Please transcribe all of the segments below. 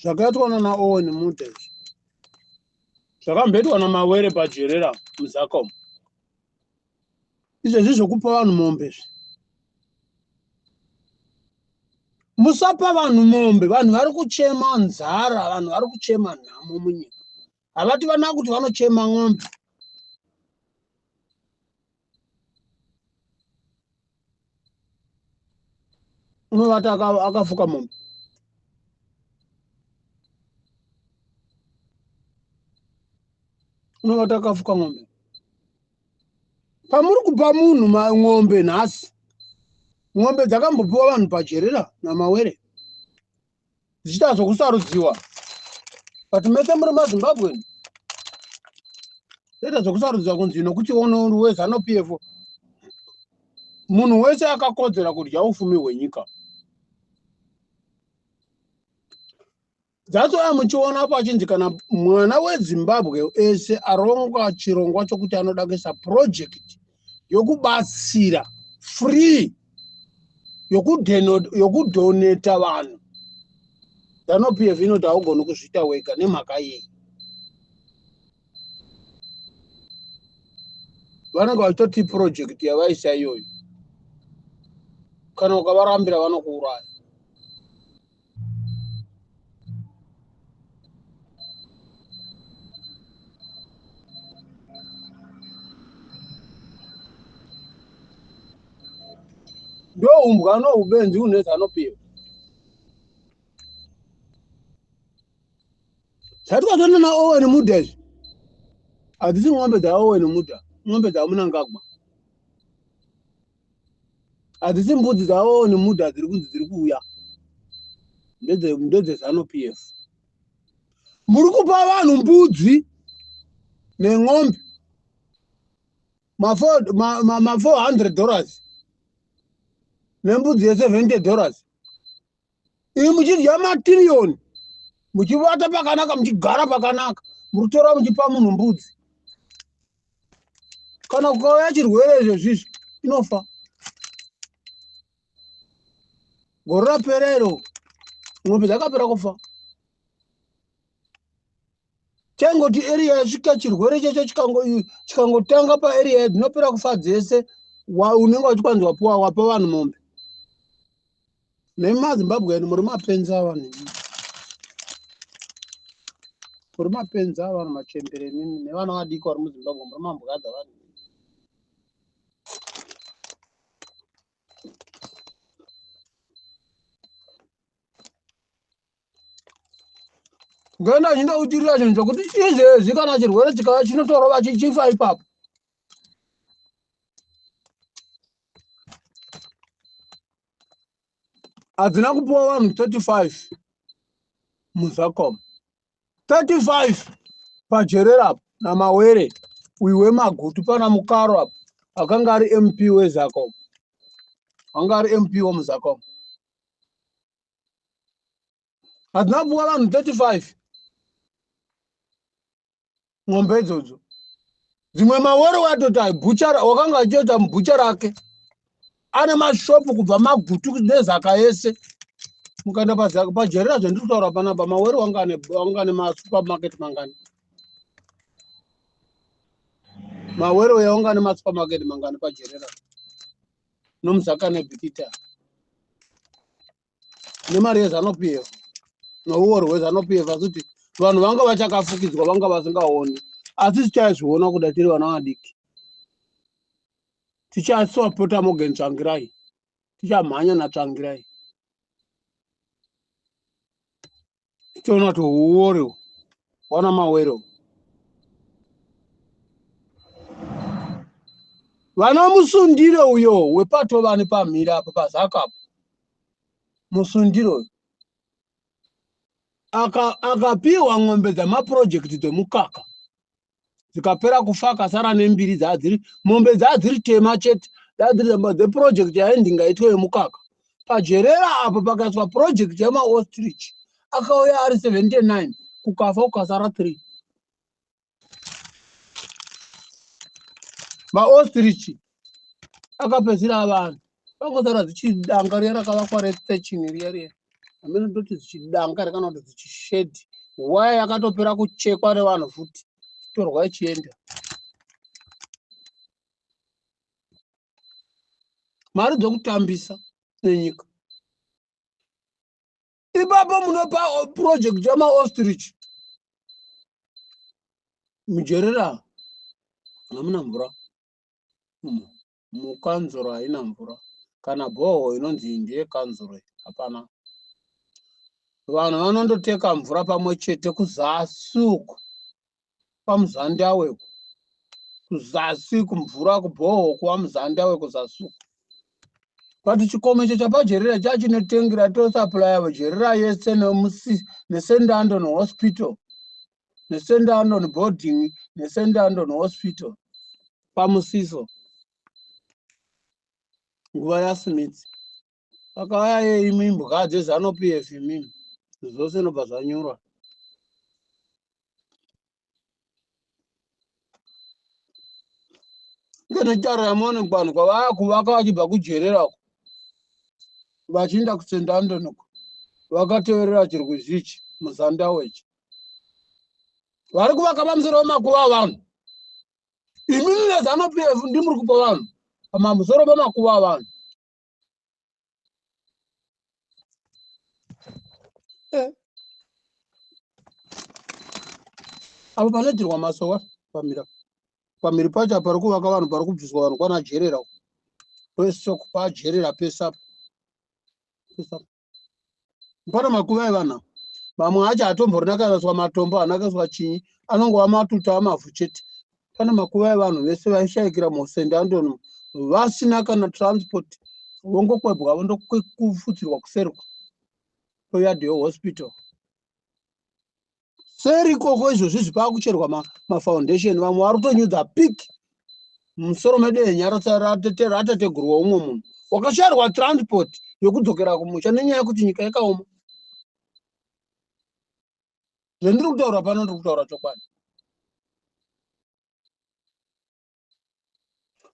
Zvakaitwa nana Owen Mudha izvi zvakamboitwa naMawere paJerera muZaka umu. Izvezvi zvokupa vanhu mombe izvi. Musapa vanhu mombe, vanhu vari kuchema nzara, vanhu vari kuchema nhamo munyika. Havati vana kuti vanochema n'ombe. Unovati akafuka mombe. Unovati akafuka mombe. Pamuri kupa munhu n'ombe nhasi, n'ombe dzakambopiwa vanhu pajerera naMawere dzichiita zvokusarudziwa, but mese muri maZimbabwean, toita zvokusarudziwa kunzi nokuti ono weZanu PF. Munhu wese akakodzera kudya ufumi hwenyika. That's why muchiona pachinzi kana mwana weZimbabwe ese arongwa chirongwa chokuti anoda kuisa project yokubatsira free, yokudoneta vanhu, Zanu PF inoti haugoni kuzviita wega. Nemhaka yei? Vanenge vachitoti project yavaisa iyoyo, kana ukavarambira vanokuuraya. Ndohumbwa nohubenzi une Zanu PF. Zvatikatoona naOwen Mudha izvi hadzisi n'ombe dzaOwen Mudha, n'ombe dzaMunangagwa. Hadzisi mbudzi dzaOwen Mudha dziri kunzi dziri kuuya, ndedzeZanu PF. Muri kupa vanhu mbudzi nen'ombe ma $400 nembudzi ye$70, imi muchidya matiriyoni, muchivata pakanaka, muchigara pakanaka, muri kutora muchipa munhu mbudzi. Kana kukauya chirwere izvezvizvi, inofa. Gore rapera iro ng'ombe dzakapera kufa. Chaingoti area yasvika chirwere chacho chikangotanga paarea, dzinopera kufa dzese. Unenge wachikwanzi wapuwa, wapa vanhu mombe. NemaZimbabwe muri mapenzi avanhu, muri mapenzi avanhu, machembere imimi nevana vadiki vari muZimbabwe, muri mambwa dzavanhu. Ngenda chindokutirira chinhu chokuti izvezvi kana chirwere chikava chinotorova chichifa ipapo. Hadzina kupiwa vanhu 35 muZacom, 35 paJerera apo naMawere uyu wemaGutu, pana Mukaro apo akanga ari MP weZacom, anga ari MP wemuZacom. Hadzina kupiwa vanhu 35 ng'ombe idzodzo. Dzimwe Mawere watoti bhuchara, wakanga achiita mubhucha rake, ane mashopu kubva Magutu neZaka yese. Mukaenda paJerera zvendiri kutaura panapa, Mawere wanga ane masupermarket mangani? Mawere uya wanga ane masupermarket mangani paJerera nomuZaka neBikita nemari yeZanu PF nouori hweZanu PF? Asi kuti vanhu vanga vachakafukidzwa, vanga vasingaoni, asi tichaizviona kuda tiri vana vadiki. Tichasapota Morgan Tsvangirai, tichamhanya naTsvangirai, tichiona kuti huori hwana Mawere. Vana Musundire uyo wepatovani pamhiri apo paZaka apo, Musundire uyo akapiwa ng'ombe dzamapurojekiti dzemukaka, dzikapera kufa, akasara nembiri. Dzadziri mombe dzadziri tema chete, dzadziri dzepurojekti yaindi ngaitwe yemukaka paJerera apo. Pakaiswa purojekti yemaostrich, akauya ari 79, kukafa kukasara 3. Maostrich akapedzisira avanhu vangosara dzichidanga riya rakavakwa rethatching riya riya. Hameno ndoti dzichidanga here kana kuti dzichishedhi. Waya yakatopera kuchekwa nevanhu futi. Torwa ichienda. Mari dzokutambisa nenyika. Ipapo munopa project yamaostrich. Mujerera hamuna mvura. Mukanzuro haina mvura. Kana bhoho inonzi ndiye kanzuro hapana. Vanhu vanondoteka mvura pamwe chete kuzasi uko kwamuzandawe uko. Kuzasi kumvura kubhoho kwamuzandawe kuzasi uko. But chikomo icho chapajerera chachinotengira tosupplya jerera yese neSt Anton Hospital, neSt Anton boarding, neSt Anton Hospital paMusiso. Nguva yaSmith. Pakauya yeimi imbwa dzeZANU PF imimi. Zvose inobva zvanyura. Ngenotaura yamone vanhu kwavaya kuvaka vachibva kujerera uko vachienda kuSt Anton uko vakateverera chirwizi ichi muzandawo ichi vari kuvaka pamusoro pemakuva avanhu. Imimi veZANU PF ndimuri kupa vanhu pamusoro pemakuva avanhu. Apo panoitirwa masowa pamira pamhiri pacho pari kuvaka vanhu pari kubviswa vanhu kwana Jerera uko kwese uko pajerera pese apo pese apo pana makuva evanhu ava. Vamwe acho hatomborina akaiswa matombo haana akaiswa chinyi anongova matuta amavhu chete. Pane makuva evanhu vese vaishayikira muSt Anton vasina kana transport vongokwebwa vondokufutsirwa kuseri kweyadhi yehospital. Seri ikoko izvozvi izvi pakucherwa mafoundation vamwe vari kutonyudza piki mumusoro medehenya ratateguru weumwe munhu wakashayirwa transport yekudzokera kumusha nenyaya yekuti nyika yakaoma. Zvendiri kutaura pano ndiri kutaura chokwadi.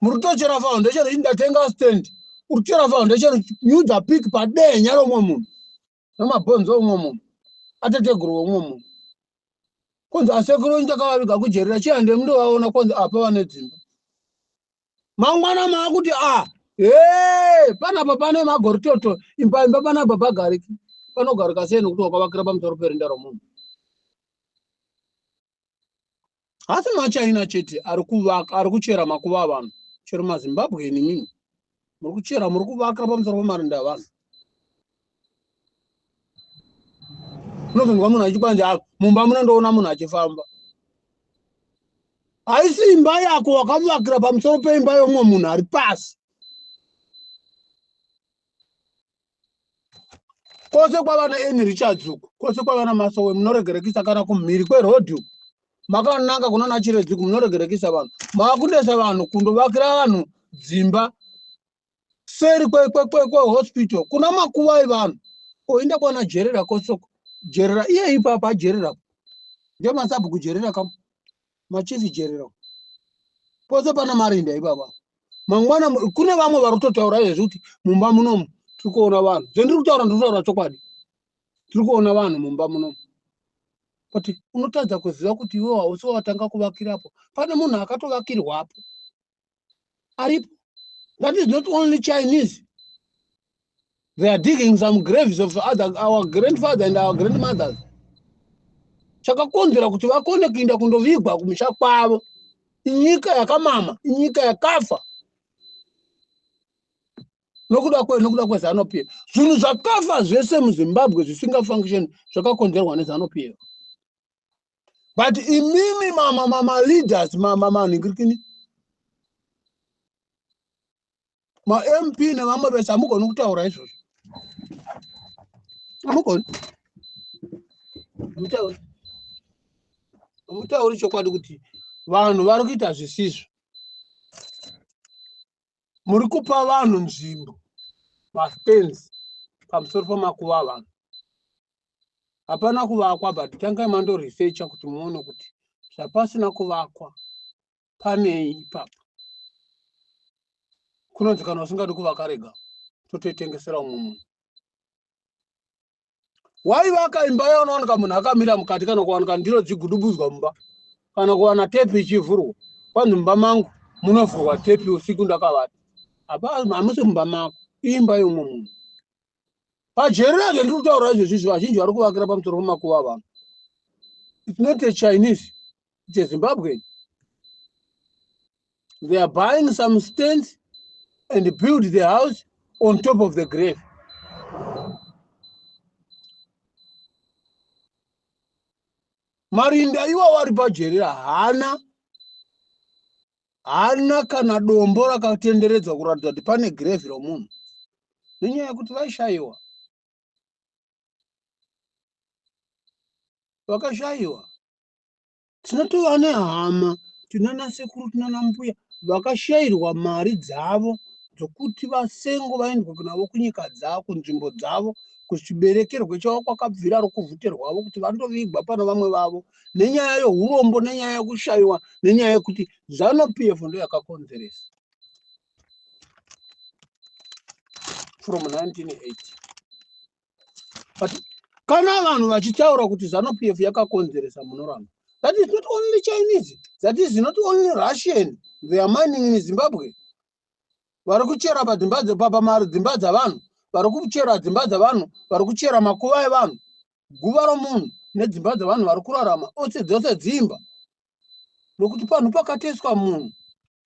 Muri kutochera foundation ichi ndatenga stand. Uri kuchera foundation nyudza piki padehenya romumwe munhu nemabhonzo omumwe munhu atateguru wemumwe munhu. Konzi asekuru wenyu takavaviga kujerera chihande mundovaona konzi apa vane dzimba. Mangwana maakuti a hee panapa pane magoritoto imba imba panapa pagariki. Panogarika sei nekuti wakavakira pamusoro perinda romunhu. Hasi maChina chete ari kuvaka ari kuchera makuva avanhu. Chero maZimbabwe imimi muri kuchera muri kuvakira pamusoro pemarinda avanhu. Unozonzwa munhu achikwanje mumba munondoona munhu achifamba. Haisi imba yako wakavakira pamusoro peimba yomumwe munhu ari pasi. Kwose kwava naAnnie Richards uko, kwose kwava naMasowe munoregerekisa kana kumhiri kwerodhi uko. Makananga kunana Chiredzi uko munoregerekisa vanhu. Maakundesa vanhu kundovakira vanhu dzimba seri kwehospital kuna makuva evanhu. Oenda kwana Jerera kosoko. Jerera iye ipapa Jerera. Ndiye masabhuku Jerera kam. Machifi Jerera. Pose pana marinda ipapa. Mangwana kune vamwe vari kutotaura izvezvi kuti mumba munomu tiri kuona vanhu. Zvendiri kutaura ndiri kutaura chokwadi. Tiri kuona vanhu mumba munomu. But unotadza kuziva kuti iwe hausi watanga kuvakirapo. Pane munhu akatovakirwapo. Aripo. That is not only Chinese. They are digging some graves of other, our grandfather and our grandmothers. Chakakonzera kuti vakone kuenda kundovigwa kumusha kwavo. Inyika yakamama, inyika yakafa. Nokuda kweZANU PF. Zvinhu zvakafa zvese muZimbabwe zvisingafunction zvakakonzerwa neZANU PF. But imimi mama leaders, manhingirikini, ma-MP nevamwe vese hamugoni kutaura izvozvo. Hamugoni. Hamutauri. Hamutauri chokwadi kuti vanhu vari kuita zvisizvo. Muri kupa vanhu nzvimbo, mastands pamusoro pemakuva avanhu. Hapana kuvakwa but tangai mandoresearcha kuti muone kuti zvapasina kuvakwa panei ipapo. Kunonzi kana usingadi kuvaka rega totoitengesera umwe munhu. Waivaka imba yaunowanika munhu akamira mukati kana kuwanika ndiro dzigudubudzwa mumba kana kuwana tepi ichivhurwa. Kwanzi mumba mangu munovhurwa tepi usiku ndakavata. Apa hamusi mumba mako, imba yeumwe munhu. Pajeri rake ndiri kutaura izvezvi izvi vazhinji vari kuvakira pamusoro pemakuva avanhu. It's not a Chinese, it's a Zimbabwean. They are buying some stands and build the house on top of the grave. Marinda iwawo ari pajerera haana haana kana dombo rakatenderedzwa kuratidza kuti pane grave romunhu nenyaya yekuti vaishayiwa vakashayiwa Tinotova nehama, tinana sekuru, tinana mbuya vakashairwa mari dzavo dzokuti vasengo vaendwe navo kunyika dzavo, kunzvimbo dzavo, kuchiberekerwe chavo kwakabvira rukuvhute rwavo kuti vandovigwa pano vamwe vavo nenyaya yourombo, nenyaya yekushaiwa, nenyaya yekuti Zanu PF ndo yakakonzeresa from 1980. But kana vanhu vachitaura kuti Zanu PF yakakonzeresa munoramba. That is not only Chinese, that is not only Russian. They are mining in Zimbabwe. Vari kuchera padzimba pamari dzimba dzavanhu, vari kuchera dzimba dzavanhu, vari kuchera makuva evanhu, guva romunhu nedzimba dzavanhu vari kurarama ose dzose dzimba. Nokuti panhu pakateswa munhu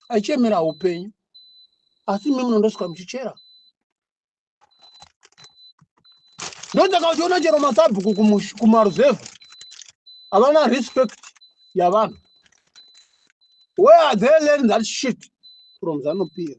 aichemera upenyu, asi imi munondosvika muchichera. Ndosaka uchiona chero masabhuku kumaruzevha havana respect yavanhu. Where are they learn that shit from? Zanu PF.